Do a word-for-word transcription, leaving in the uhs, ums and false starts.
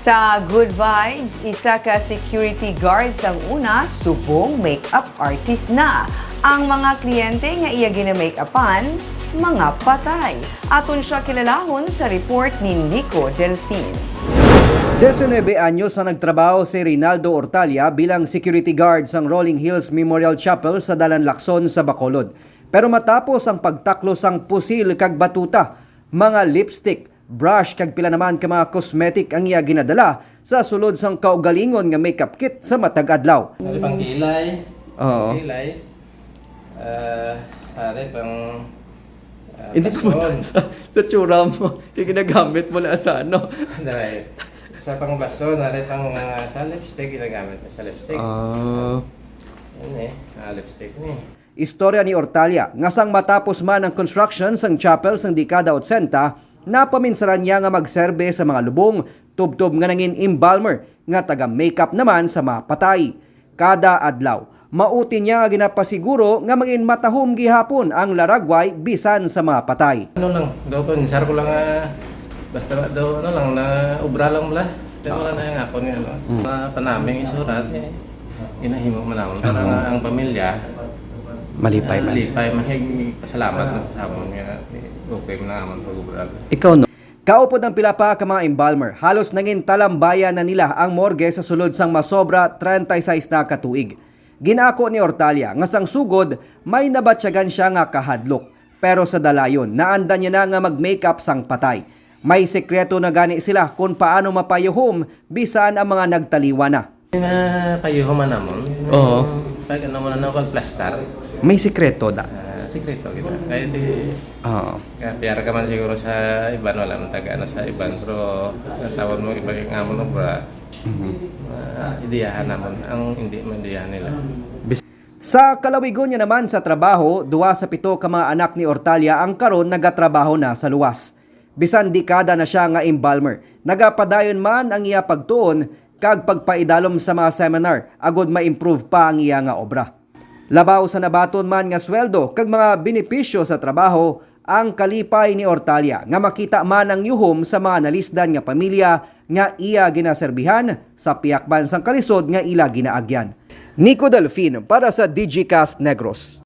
Sa Good Vibes, isa ka security guard sang una subong makeup artist na. Ang mga kliyente nga iya gina-makeupan, mga patay. Aton siya kilalahon sa report ni Nico Delfin. Diecinuebe anyos ang nagtrabaho si Reynaldo Ortalia bilang security guard sang Rolling Hills Memorial Chapel sa Dalan Lacson sa Bacolod. Pero matapos ang pagtaklo sang pusil kag batuta, mga lipstick, brush kag pila naman ka mga cosmetic ang iya ginadala sa sulod sang kaugalingon nga makeup kit sa matag adlaw. Ari pang kilay. Oo. Kilay. Ah, ari pang, ah, Hindi ko bason. Sa, sa tsura mo, yung ginagamit mo na sa ano. Dahil sa pang bason, ari pang, ah, sa lipstick, ginagamit na sa lipstick. Ah. Yan eh, ah, lipstick ni. Istorya ni Ortalia nga sang matapos man ang construction sang chapel sang dekada otsenta, napaminsaran niya nga magserbe sa mga lubong tubtob nga nangin embalmer nga taga-makeup naman sa mga patay. Kada adlaw, mauti niya nga ginapasiguro nga mangin matahom gihapon ang laragway bisan sa mga patay. Ano lang, do ko, insar ko lang, ah, basta do, ano lang, na obra lang bala. Pero wala na yung ako niya, no? Mm. Mga panaming isurat, eh. Ginahimo man namon. Para nga ang pamilya, malipay man. Malipay, mahig pasalamat na sa amon nga, eh, okay man namon pag-ubra. Ikaw, no? Kaupod ang pila pa ka mga embalmer, halos nangin talambayan na nila ang morgue sa sulod sang masobra treinta y seis na ka tuig. Ginako ni Ortalia nga sang sugod may nabatyagan siya nga kahadlok, pero sa dalayon naanda niya na nga mag-makeup sang patay. May sekreto na gani sila kon paano mapayuhom bisan ang mga nagtaliwan na. Napayuhom man namon. Oo. Pag ano mo na, pag plastar. May sikreto da. Ah, sikreto kita. Kaya di, oo, kaya piyara ka man siguro sa iban, wala man taga ano sa iban, pero natawag mo iba yung amon obra. Mhm. Ah, ideyahan namon ang hindi man ideyahan nila. Bis- Sa kalawigon niya naman sa trabaho, duwa sa pito ka mga anak ni Ortalia ang karon nagatrabaho na sa luwas. Bisan dekada na siya nga embalmer, nagapadayon man ang iya pagtuon kag pagpaidalom sa mga seminar agod ma-improve pa ang iya nga obra. Labaw sa nabaton man nga sweldo kag mga benepisyo sa trabaho, ang kalipay ni Ortalia nga makita man ang yuhom sa mga nalisdan nga pamilya nga iya ginaserbihan sa pihak man sang kalisod nga ila ginaagyan. Nico Delfin para sa Digicast Negros.